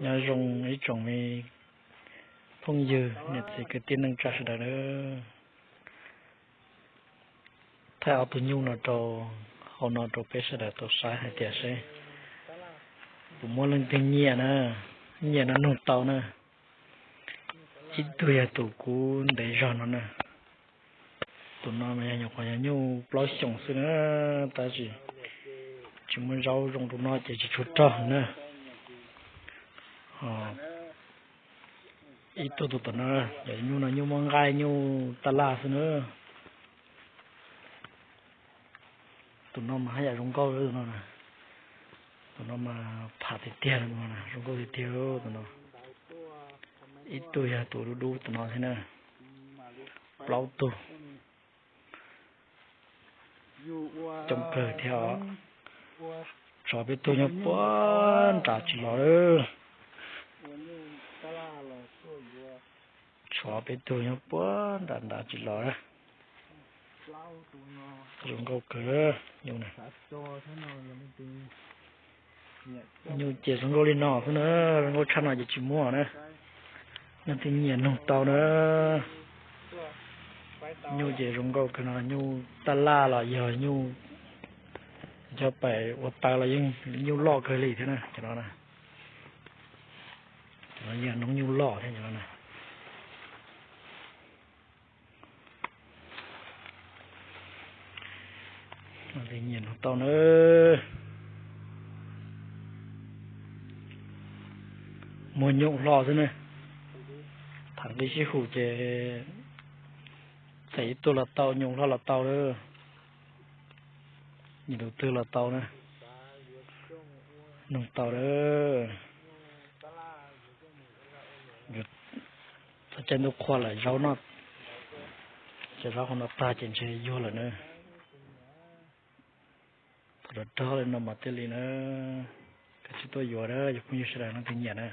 Nyob zoo ib tsoom me phooj ywg niam txiv kwv tij neej tsa sawv daws na. Thaij ob tug nyuj no rau hauv no rau peb sawv daws tau saib hais tias seb puas muaj leej twg nyiam na, nyiam no nug tau na. Ib tug yog tus kuv ntev zog no na. Tus no mas yog nyuam qhuav yog nyuj plaub xyoos xwb na, tab sis tsis muaj zaub zoo rau no ces tsis tshua rog na. Ib tug tus tom no, yog nyuj no nyuj muaj nqaij nyuj taj laj xwb na. Tus no mas haj yam zoo nkauj no. Tus no mas pham tiag tiag, zoo nkauj tiag tiag tus no. Ib tug yog tus dub dub tus no thiab na, plaub tug. Coob kawg thiab os. Tsov peb tug nyob puag nram tsis los. Tsov peb tug nyob puag nram nram tsis los. Zoo nkauj kawg nyuj na. Nyuj ces zoo nkauj li no xwb na, zoo nkauj tshaj no ces tsis muaj na. Leej twg nyiam nug tau na. Nyuj ces zoo nkauj kawg no, nyuj taj laj los yog nyuj cov pais ua taw los yeej nyuj loj kawg li thiab na, cov no na. Cov no yog noob nyuj loj thiab cov no na. Nyiam nug tau na. Muag nyuj hlo xwb na. Tham nqi sib hum ces txais ib tug los tau, nyuj hlo los tau na. Nyiam tus twg los tau na. Nug tau na. Txog caij ntuj qhua lawm zaub no, cov zaub qhov no tag ces ntshe yuag lawm na. Thaum rog rog li no mas thiaj li na. Kav tsij tuaj yuav na, yog phooj ywg sawv daws leej twg nyiam na.